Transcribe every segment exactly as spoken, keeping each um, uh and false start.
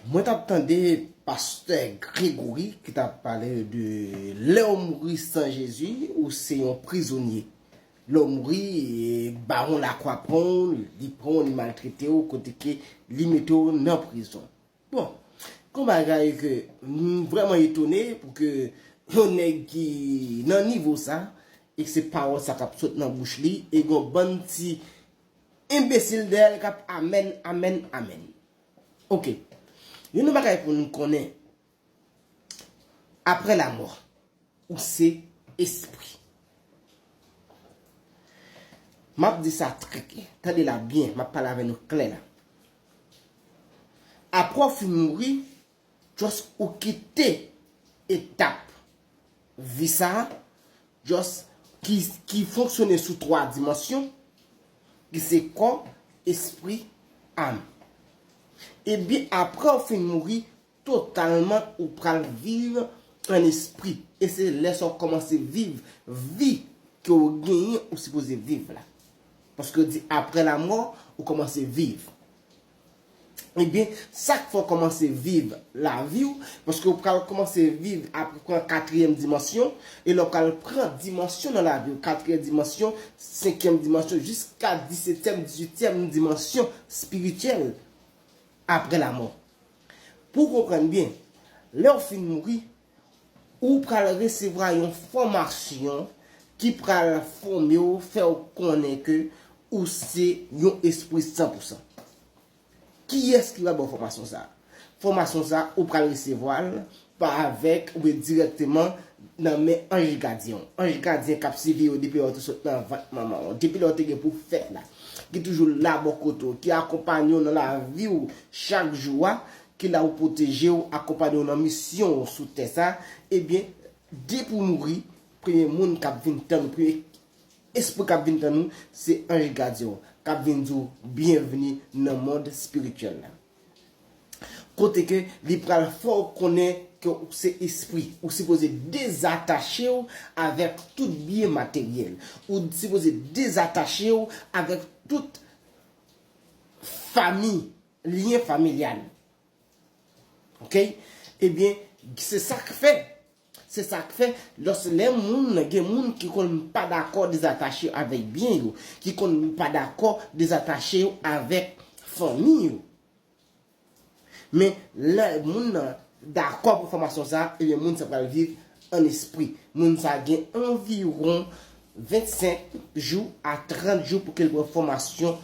Mwen t ap tande pastè Gregory ki t ap pale de lè w mouri san Jezi, ou se yon prizonye. Lè w mouri, bawon lakwa pran w, li pran w, li maltrete w, kote ke li mete w nan prizon. Bon, gon bagay ke m vrèman etone pou ke yon nèg ki nan nivo sa, e se pawòl sa k ap sot nan bouch li, e gon bann ti enbesil dèyè l k ap amèn, amèn, amèn. Oke. Youn nan bagay pou nou konnen, apre lamò, ou se espri. M ap di sa trè klè. Tande la byen, m ap pale avè nou klè la. Apre w fin mouri, just ou kite etap vi sa a, just ki, ki fonksyone sou twa dimansyon, ki se kò, espri, am. Ebyen, apre w fin mouri, totalman ou pral viv an espri. E se lè sa w kòmanse viv vi ke w genyen ou sipoze viv la. Paske yo di apre lamò, ou kòmanse viv. Ebyen, sa k fè w kòmanse viv lavi w, paske w pral kòmanse viv apre pran katriyèm dimansyon, e lè w pral pran dimansyon nan lavi w, katriyèm dimansyon, senkyèm dimansyon, jiska disetyèm, dizuityèm dimansyon espirityèl apre lamò. Pou w konprann byen, lè w fin mouri, ou pral resevwa yon fòmasyon ki pral fòme w, fè w konnen ke ou se yon espri san pou san. Kiyès ki pral ba w fòmasyon sa a? Fòmasyon sa a, ou pral resevwa l pa avèk oubyen dirèkteman nan men anj gadyen w. Anj gadyen k ap siveye w depi lè w te sot nan vant manman w, depi lè w te gen pou fèt la, ki toujou la bò kote w, ki akonpanye w nan lavi w chak jou a, ki la pou pwoteje w, akonpanye w nan misyon w sou tè sa, ebyen, depi w mouri, premye moun k ap vin tann ou, premye espri k ap vin tann ou, se anj gadyen w, k ap vin di w byenvni nan mond espirityèl la. Kote ke li pral fè w konnen ke ou se espri, ou sipoze dezatache w avèk tout byen materyèl, ou sipoze dezatache w avèk tout fami, lyen familyal. Oke? Ebyen, se sa k fè. Se sa k fè, lòs lè moun, gen moun ki konn pa dakò dezatache avèk byen yo, ki konn pa dakò dezatache yo avèk fanmi yo. Men, lè moun nan dakò pou fòmasyon sa a, ebyen, moun sa pral viv an espri. Moun sa gen anviwon vennsenk jou a trant jou pou ke l pran fòmasyon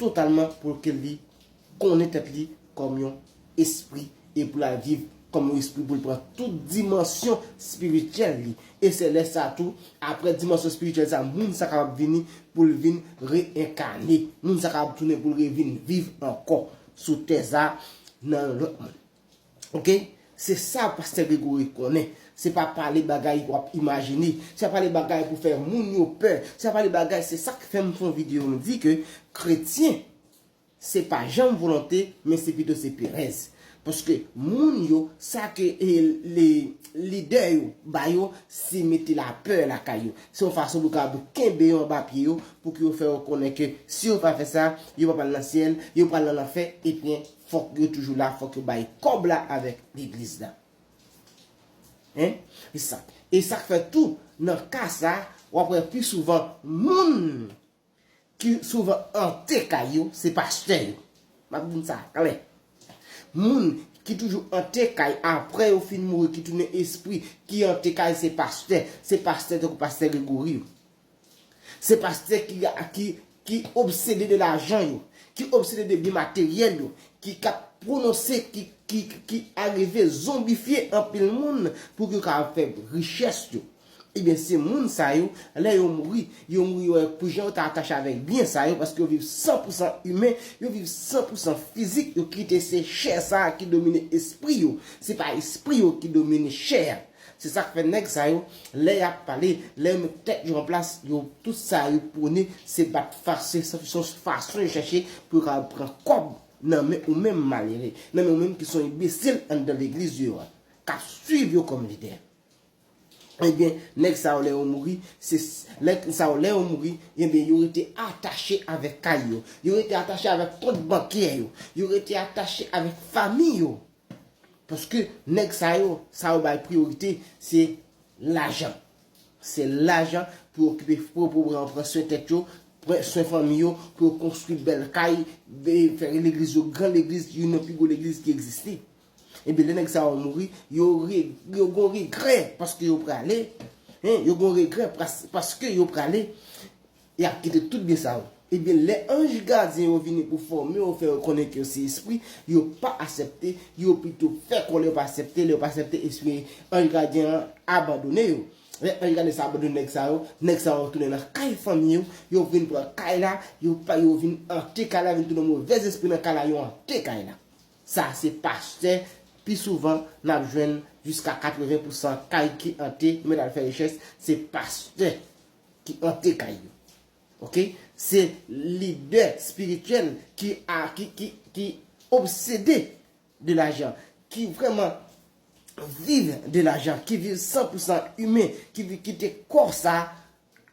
totalman, pou ke li konnen tèt li kòm yon espri, e pou l al viv kòm yon espri, pou l pran tout dimansyon espirityèl li. E se lè sa tou, apre dimansyon espirityèl sa, moun sa kapab vini pou l vin reenkane. Moun sa kapab tounen pou l revin viv ankò sou tè sa nan lòt moun. Oke? Se sa pastè Gregory konnen. Se pa pale bagay w ap imajine. Se pa pale bagay pou fè moun yo pè. Se pa pale bagay, se sa k fè m fè yon videyo, m di ke kretyen, se pa janm volonte, men se pito se perèz. Paske moun yo, sa ke, e, le, lidè yo ba yo, se mete lapè lakay yo. Se yon fason pou kapab kenbe yo anba pye yo, pou ke yo fè yo konnen ke si yo pa fè sa, yo pa pral nan syèl, yo pral nan lanfè, ebyen, fòk yo toujou la, fòk yo bay kòb la avèk legliz la. Hein? E sa. E sa k fè tou, nan ka sa, w ap wè pi souvan moun ki souvan ante kay yo, se pastè yo. M ap di n sa klè. Moun ki toujou ante kay apre yo fin mouri, ki tounen espri, ki ante kay, se pastè. Se pastè tankou pastè Gregory yo. Se pastè ki, ki, ki obsede de lajan yo, ki obsede de byen materyèl yo, ki, k ap pwononse, ki, ki, ki arive zonbifye anpil moun pou ke yo kapab fè richès yo. Ebyen, se moun sa yo, lè yo mouri, yo mouri, yo, pou jan yo te atache avèk byen sa yo, paske yo viv san pou san imen, yo viv san pou san fizik, yo kite se chè sa a ki domine espri yo. Se pa espri yo ki domine chè a. Se sa k fè nèg sa yo, lè y ap pale, lè yo met tèt yo an plas, yo, tout sa yo pwone, se bat fache, se, se yon fason yo chèche pou yo kapab pran kòb nan men ou menm malere, nan men ou menm ki se yon enbesil anndan legliz yo a, k ap swiv yo kòm lidè. Ebyen, nèg sa yo lè yo mouri, se, nèg sa yo lè yo mouri, ebyen, yo rete atache avèk kay yo, yo rete atache avèk kont bankyè yo, yo rete atache avèk fanmi yo. Paske nèg sa yo, sa yo bay priyorite, se lajan. Se lajan pou yo okipe, pou, pou pran, pran swen tèt yo, pran swen fanmi yo, pou yo konstwi bèl kay, be, fè legliz yo, gran legliz, youn nan pi gwo legliz ki egziste. Ebyen, lè nèg sa yo mouri, yo re-, yo gon regrè paske yo prale. Hein, yo gon regrè pas-, paske yo prale. Y ap kite tout byen sa yo. Ebyen, lè anj gadyen yo vini pou fòme yo, fè yo konnen ke yo se espri, yo pa aksepte, yo pito fè kòlè, yo pa aksepte, lè yo pa aksepte, espri anj gadyen an abandone yo. Lè anj gadyen sa abandone nèg sa yo, nèg sa yo tounen nan kay fanmi yo, yo vin pran kay la, yo pa, yo vin ante kay la, vin tounen movèz espri nan kay la, yo ante kay la. Sa se pastè, pi souvan n ap jwenn jiska katreven pousan kay ki ante, nou mèt al fè rechèch, se pastè ki ante kay yo. Oke? Se lidè espirityèl ki a, ki, ki, ki obsede de lajan, ki vrèman viv de lajan, ki viv san pousan imen, ki vi-, kite kò sa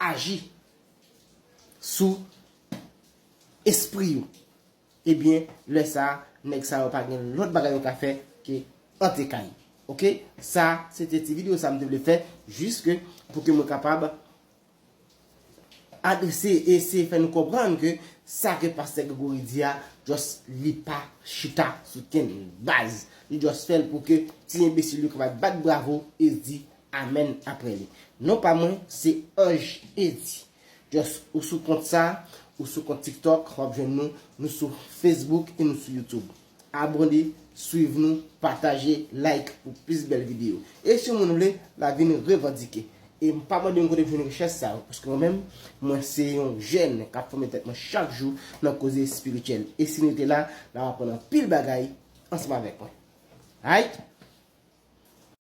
aji sou espri yo. Ebyen, lè sa, nèg sa yo pa gen lòt bagay yo ka fè ke ante kay. Oke? Sa, se te ti videyo sa m te vle fè, jis ke pou ke mwen kapab adrese e eseye fè nou konprann ke sa ke pastè Gregory di a, just li pa chita sou kenn baz. Li just fè l pou ke ti enbesil yo kapab bat bravo e di amèn apre li. Non pa mwen, se Ange Eddy. Just ou sou kont sa, ou sou kont TikTok, w ap jwenn nou, nou sou Facebook e nou sou YouTube. Abòne, swiv nou, pataje, like pou plis bèl videyo. E si yon moun vle, l a vin revandike. E m pa mande m kote m jwenn richès sa yo, paske mwen menm, mwen se yon jèn k ap fòme tèt mwen chak jou nan koze espirityèl. E si nou te la, n ap aprann anpil bagay ansanm avèk mwen. Alright?